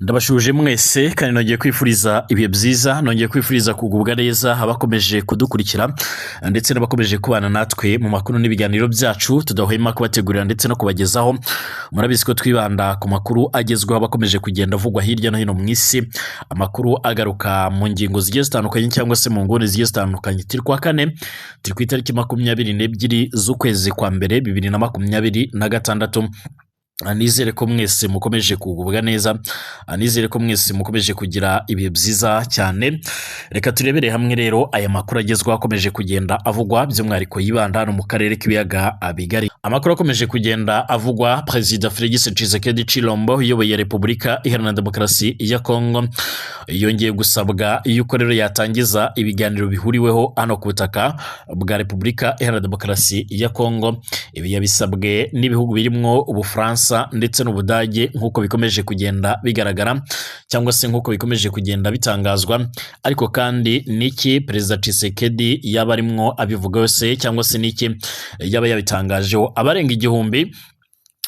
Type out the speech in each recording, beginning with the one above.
Ndabashuje mwese kandi nongeye kwifuriza ibihe byiza, nongeye kwifuriza kugubwa neza abakomeje kudukurikira ndetse n'abakomeje kubana natwe mu makuru n'ibiganiro byacu tudahwema kubategurira ndetse no kubagezaho. Murabizi ko twibanda ku makuru agezweho abakomeje kugenda avugwa hirya no hino mu isi, amakuru agaruka mu ngingo zigiye zitandukanye cyangwa se mu nguni zigiye zitandukanye. Turi kuwa kane, turi ku itariki 22 z'ukwezi kwa mbere 2026. Nizere ko mwese mukomeje kugubwa neza, nizere ko mwese mukomeje kugira ibihe byiza cyane. Reka turebere hamwe rero aya makuru agezweho akomeje kugenda avugwa, by'umwihariko yibanda hano mu karere k'ibiyaga bigari. Amakuru akomeje kugenda avugwa: Perezida Felix Tshisekedi Tshilombo uyoboye Repubulika Iharanira Demokarasi ya Kongo yongeye gusabwa yuko rero yatangiza ibiganiro bihuriweho hano ku butaka bwa Repubulika Iharanira Demokarasi ya Kongo. Ibi yabisabwe n'ibihugu birimwo Ubufaransa ndetse n'Ubudage, nk'uko bikomeje kugenda bigaragara cyangwa se nk'uko bikomeje kugenda bitangazwa. Ariko kandi niki Perezida Tshisekedi yaba arimwo abivuga se, cyangwa se niki yaba yabitangajeho? Abarenga 1000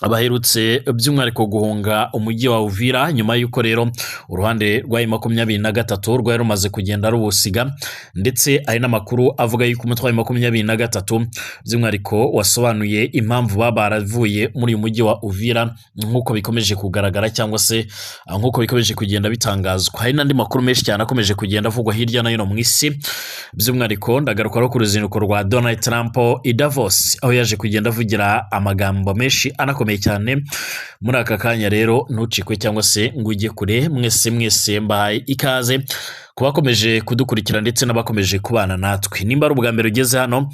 baherutse by'umwihariko guhunga umujyi wa Uvira nyuma y'uko rero uruhande rwa 23 rwari rumaze kugenda ruwusiga, ndetse hari n'amakuru avuga yuko umutwe wa 23 by'umwihariko wasobanuye impamvu baba baravuye muri uyu mujyi wa Uvira, nk'uko bikomeje kugaragara cyangwa se nk'uko bikomeje kugenda bitangazwa. Hari n'andi makuru menshi cyane akomeje kugenda avugwa hirya no hino mu isi. By'umwihariko ndagaruka no ku ruzinduko rwa Donald Trump i Davos, aho yaje kugenda avugira amagambo menshi anakomeye cyane. Muri aka kanya rero ntucikwe cyangwa se ngo ujye kure. Mwese mwese mbahaye ikaze ku bakomeje kudukurikira ndetse n'abakomeje kubana natwe. Nimba ari ubwa mbere ugeze hano,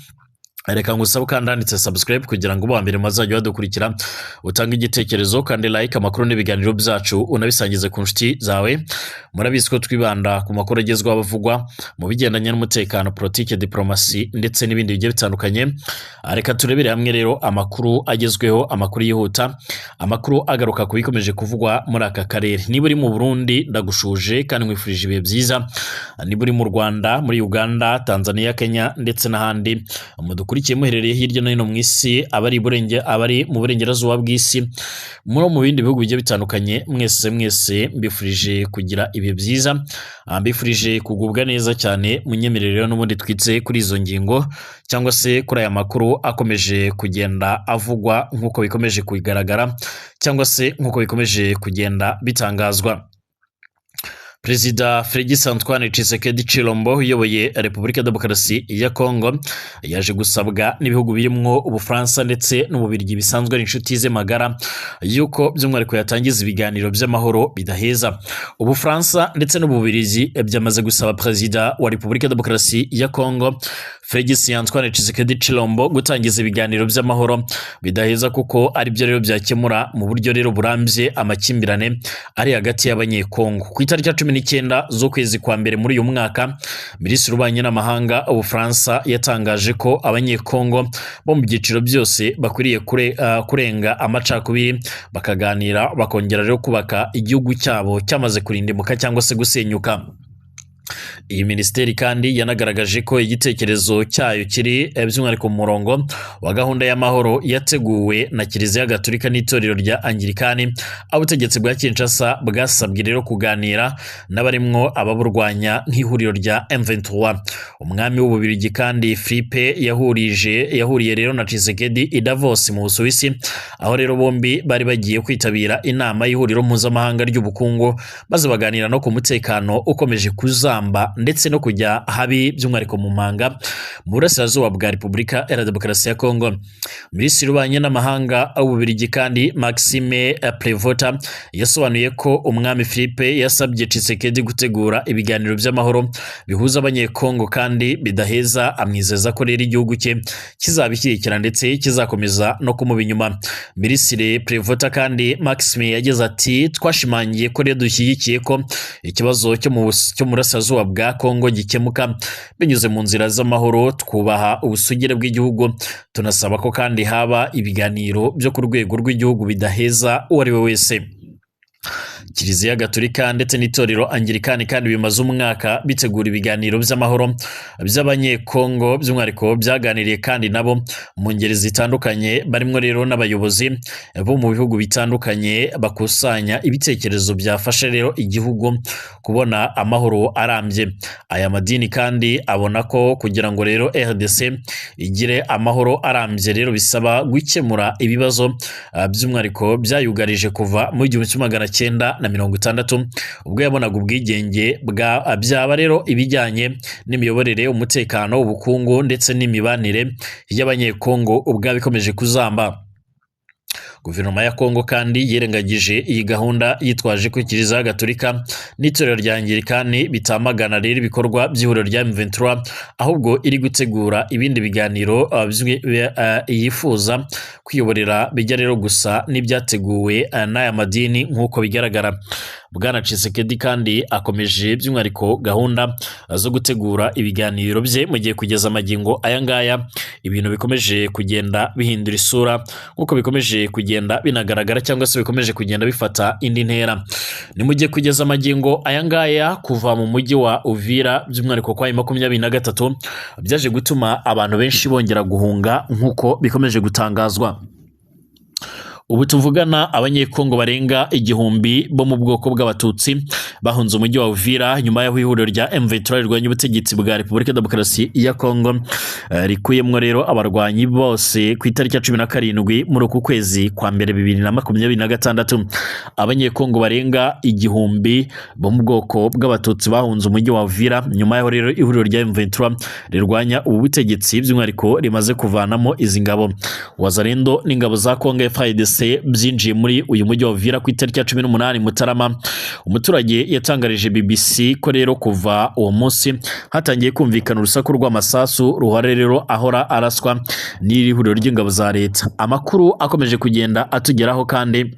reka ngusabe kandi handitse subscribe kugira ngo ube uwa mbere muzajya badukurikira, utange igitekerezo kandi like amakuru n'ibiganiro byacu, unabisangize ku nshuti zawe. Murabizi ko twibanda ku makuru agezweho avugwa mu bigendanye n'umutekano, politiki, diplomasi ndetse n'ibindi bigiye bitandukanye. Reka turebere hamwe rero amakuru agezweho, amakuru yihuta, amakuru agaruka ku bikomeje kuvugwa muri aka karere. Niba uri mu Burundi, ndagushuje kandi nkwifurije ibihe byiza. Niba uri mu Rwanda, muri Uganda, Tanzania, Kenya ndetse n'ahandi mudukurikiye muherereye hirya no hino mu isi, abari iburenge, abari mu burengerazuba bw'isi, muri mu bindi bihugu bigiye bitandukanye, mwese mwese mbifurije kugira ibihe byiza, mbifurije kugubwa neza cyane. Munyemerere rero n'ubundi twitse kuri izo ngingo cyangwa se kuri aya makuru akomeje kugenda avugwa, nk'uko bikomeje kugaragara cyangwa se nk'uko bikomeje kugenda bitangazwa. Perezida Felix Antoine Tshisekedi Tshilombo uyoboye Repubulika ya Demokarasi ya Kongo yaje gusabwa n'ibihugu birimwo Ubufaransa ndetse n'Ububirigi bisanzwe ari inshuti ze magara yuko by'umwihariko yatangiza ibiganiro by'amahoro bidaheza. Ubufaransa ndetse n'Ububirigi byamaze gusaba Perezida wa Repubulika ya Demokarasi ya Kongo Felix Antoine Tshisekedi Tshilombo gutangiza ibiganiro by'amahoro bidaheza, kuko ari byo rero byakemura mu buryo rero burambye amakimbirane ari hagati y'Abanyekongo. Ku itariki ya 19 z'ukwezi kwa mbere muri uyu mwaka, Minisitiri w'Ububanyi n'Amahanga w'Ubufaransa yatangaje ko Abanyekongo bo mu byiciro byose bakwiriye kurenga amacakubiri, bakaganira, bakongera rero kubaka igihugu cyabo cyamaze kurindimuka cyangwa se gusenyuka. Iyi minisiteri kandi yanagaragaje ko igitekerezo cyayo kiri by'umwihariko mu murongo wa gahunda y'amahoro yateguwe na Kiliziya Gatolika n'itorero rya Anglikani, aho ubutegetsi bwa Kinshasa bwasabwe rero kuganira n'abarimwo ababurwanya nk'ihuriro rya M23. Umwami w'Ububirigi kandi Philippe yahuriye rero na Tshisekedi i Davos mu Busuwisi, aho rero bombi bari bagiye kwitabira inama y'ihuriro mpuzamahanga ry'ubukungu, maze baganira no ku mutekano ukomeje kuzamba ndetse no kujya habi, by'umwihariko mu manga mu burasirazuba bwa Repubulika Iharanira Demokarasi ya Kongo. Minisitiri w'Ububanyi n'Amahanga w'Ububirigi kandi Maxime Prevot yasobanuye ko Umwami Philippe yasabye Tshisekedi gutegura ibiganiro by'amahoro bihuza Abanyekongo kandi bidaheza, amwizeza ko rero igihugu cye kizabishyigikira ndetse kizakomeza no kumuba inyuma. Minisitiri Prevot kandi Maxime yagize ati: "Twashimangiye ko rero dushyigikiye ko ikibazo cyo mu burasirazuba bwa Kongo gikemuka binyuze mu nzira z'amahoro, twubaha ubusugire bw'igihugu, tunasaba ko kandi haba ibiganiro byo ku rwego rw'igihugu bidaheza uwo ari we wese." Kiliziya Gatolika ndetse n'itorero Anglikani kandi bimaze umwaka bitegura ibiganiro by'amahoro by'Abanyekongo, by'umwihariko byaganiriye kandi nabo mu ngeri zitandukanye, barimo rero n'abayobozi bo mu bihugu bitandukanye bakusanya ibitekerezo byafasha rero igihugu kubona amahoro arambye. Aya madini kandi abona ko kugira ngo rero RDC igire amahoro arambye rero bisaba gukemura ibibazo by'umwihariko byayugarije kuva mu 1960 ubwo yabonaga ubwigenge bwa byaba rero ibijyanye n'imiyoborere, umutekano, ubukungu ndetse n'imibanire y'Abanyekongo ubwabo ikomeje kuzamba. Guverinoma ya Kongo kandi yirengagije iyi gahunda yitwaje ko Kiliziya Gatolika n'itorero rya Anglikani bitamagana rero ibikorwa by'ihuriro rya M23, ahubwo iri gutegura ibindi biganiro yifuza kwiyoborera bijya rero gusa n'ibyateguwe n'aya madini nk'uko bigaragara. Bwana Tshisekedi kandi akomeje by'umwihariko gahunda zo gutegura ibiganiro bye, mu gihe kugeza amagingo aya ngaya ibintu bikomeje kugenda bihindura isura nk'uko bikomeje kugenda binagaragara cyangwa se bikomeje kugenda bifata indi ntera. Ni mu gihe kugeza amagingo aya ngaya kuva mu mujyi wa Uvira by'umwihariko kwa 23 byaje gutuma abantu benshi bongera guhunga nk'uko bikomeje gutangazwa. Ubu tuvugana Abanyekongo barenga 1000 bo mu bwoko bw'Abatutsi bahunze umujyi wa Uvira nyuma y'aho ihuriro rya M23 rirwanya ubutegetsi bwa Repubulika Demokarasi ya Kongo rikuyemwo rero abarwanyi bose ku itariki ya 17 muri uku kwezi kwa mbere 2026. Abanyekongo barenga 1000 bo mu bwoko bw'Abatutsi bahunze umujyi wa Uvira nyuma y'aho rero ihuriro rya M23 rirwanya ubu butegetsi by'umwihariko rimaze kuvanamo izi ngabo. Wazalendo n'ingabo za Kongo FARDC byinjiye muri uyu mujyi wa Uvira ku itariki ya 18 Mutarama. Umuturage yatangarije BBC ko rero kuva uwo munsi hatangiye kumvikana urusaku rw'amasasu ruhora rero ahora araswa n'iri huriro ry'ingabo za leta. Amakuru akomeje kugenda atugeraho kandi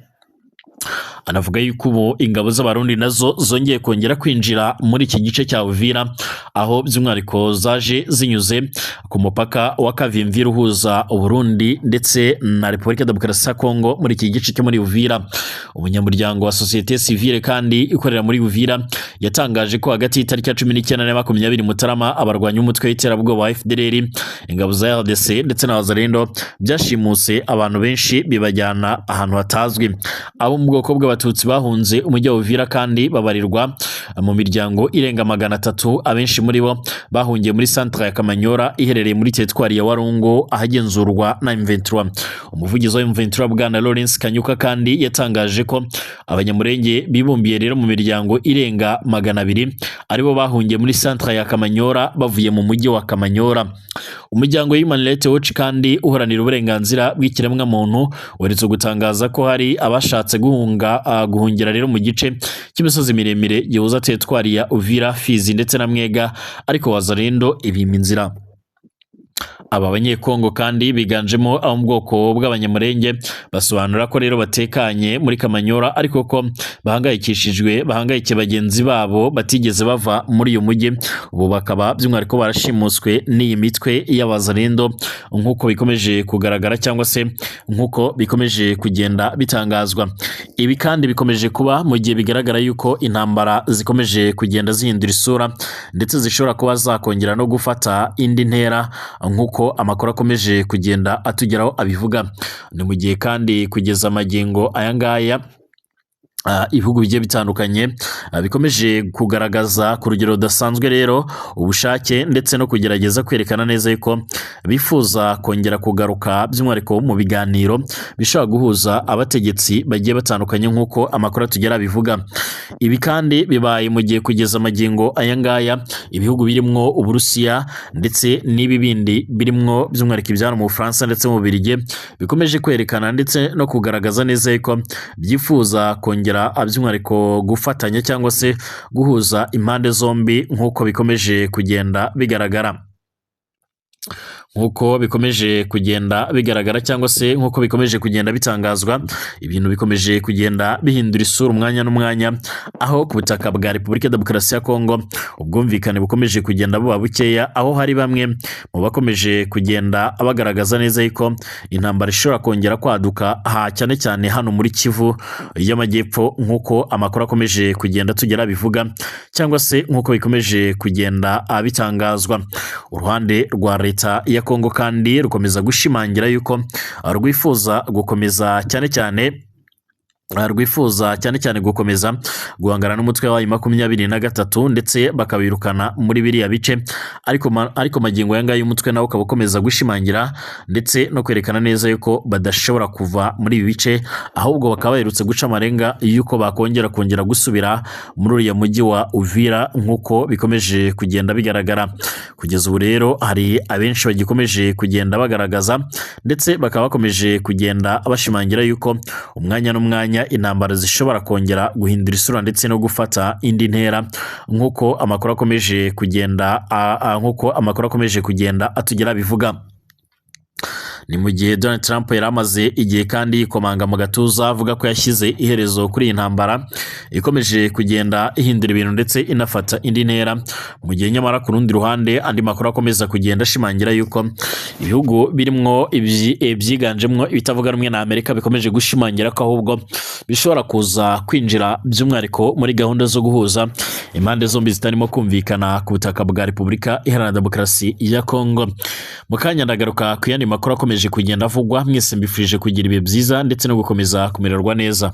anavuga yuko ubu ingabo z'Abarundi nazo zongeye kongera kwinjira muri iki gice cya Uvira, aho by'umwihariko zaje zinyuze ku mupaka wa Kavimvira uhuza Uburundi ndetse na Repubulika Demokarasi ya Kongo muri iki gice cyo muri Uvira. Umunyamuryango wa sosiyete sivile kandi ikorera muri Uvira yatangaje ko hagati y'itariki ya 19 na 20 Mutarama abarwanyi b'umutwe w'iterabwoba wa FDLR, ingabo za RDC ndetse na Wazalendo byashimuse abantu benshi bibajyana ahantu hatazwi. Abo mu bwoko bw'Abatutsi bahunze umujyi wa Uvira kandi babarirwa mu miryango irenga 300, abenshi muri bo bahungiye muri centre ya Kamanyora iherereye muri teritwari ya Warungu ahagenzurwa na M23. Umuvugizi wa M23 Bwana Lawrence Kanyuka kandi yatangaje ko Abanyamurenge bibumbiye rero mu miryango irenga 200 aribo bahungiye muri centre ya Kamanyora bavuye mu mujyi wa Kamanyora. Umuryango Human Rights Watch kandi uharanira uburenganzira bw'ikiremwamuntu uherutse gutangaza ko hari abashatse guhungira rero mu gice cy'imisozi miremire gihuza teritwari ya Uvira, Fizi ndetse na Mwega, ariko Wazalendo ibima inzira. Aba Banyekongo kandi biganjemo abo mu bwoko bw'Abanyamurenge basobanura ko rero batekanye muri Kamanyora, ariko ko bahangayikishijwe bahangayikiye bagenzi babo batigeze bava muri uyu mujyi, ubu bakaba by'umwihariko barashimuswe n'iyi mitwe y'Abazalendo nk'uko bikomeje kugaragara cyangwa se nk'uko bikomeje kugenda bitangazwa. Ibi kandi bikomeje kuba mu gihe bigaragara yuko intambara zikomeje kugenda zihindura isura ndetse zishobora kuba zakongera no gufata indi ntera nk'uko amakuru akomeje kugenda atugeraho abivuga. Ni mu gihe kandi kugeza amagingo aya ngaya ibihugu bigiye bitandukanye bikomeje kugaragaza ku rugero rudasanzwe rero ubushake ndetse no kugerageza kwerekana neza yuko bifuza kongera kugaruka by'umwihariko mu biganiro bishobora guhuza abategetsi bagiye batandukanye nk'uko amakuru atugera abivuga. Ibi kandi bibaye mu gihe kugeza amagingo aya ngaya ibihugu birimwo Uburusiya ndetse n'ibi bindi birimwo by'umwihariko ibyano mu Bufaransa ndetse mu Bubiligi bikomeje kwerekana ndetse no kugaragaza neza yuko byifuza kongera by'umwihariko gufatanya cyangwa se guhuza impande zombi nk'uko bikomeje kugenda bigaragara. Nk'uko bikomeje kugenda bigaragara cyangwa se nk'uko bikomeje kugenda bitangazwa, ibintu bikomeje kugenda bihindura isura umwanya n'umwanya, aho ku butaka bwa Repubulika ya Demokarasi ya Kongo ubwumvikane bukomeje kugenda buba bukeya, aho hari bamwe mu bakomeje kugenda bagaragaza neza yuko intambara ishobora kongera kwaduka aha cyane cyane hano muri Kivu y'Amajyepfo, nk'uko amakuru akomeje kugenda tugera bivuga cyangwa se nk'uko bikomeje kugenda bitangazwa. Uruhande rwa leta ya Kongo kandi rukomeza gushimangira yuko rwifuza gukomeza cyane cyane rwifuza cyane cyane gukomeza guhangana n'umutwe wa 23 ndetse bakabirukana muri biriya bice, ariko magingo aya ngaya umutwe nawo ukaba ukomeza gushimangira ndetse no kwerekana neza yuko badashobora kuva muri ibi bice, ahubwo bakaba baherutse guca amarenga yuko bakongera kongera gusubira muri uriya mujyi wa Uvira, nk'uko bikomeje kugenda bigaragara. Kugeza ubu rero hari abenshi bagikomeje kugenda bagaragaza ndetse bakaba bakomeje kugenda bashimangira yuko umwanya n'umwanya intambara zishobora kongera guhindura isura ndetse no gufata indi ntera, nk'uko amakuru akomeje kugenda atugera bivuga. Ni mu gihe Donald Trump yari amaze igihe kandi yikomanga mu gatuza avuga ko yashyize iherezo kuri iyi ntambara ikomeje kugenda ihindura ibintu ndetse inafata indi ntera, mu gihe nyamara ku rundi ruhande andi makuru akomeza kugenda ashimangira yuko ibihugu birimwo ibyiganjemwo ibitavuga rumwe na Amerika bikomeje gushimangira ko ahubwo bishobora kuza kwinjira by'umwihariko muri gahunda zo guhuza impande zombi zitarimo kumvikana ku butaka bwa Repubulika Iharanira Demokarasi ya Kongo. Mu kanya ndagaruka ku yandi makuru akomeje kugenda avugwa. Mwese mbifurije kugira ibihe byiza ndetse no gukomeza kumererwa neza.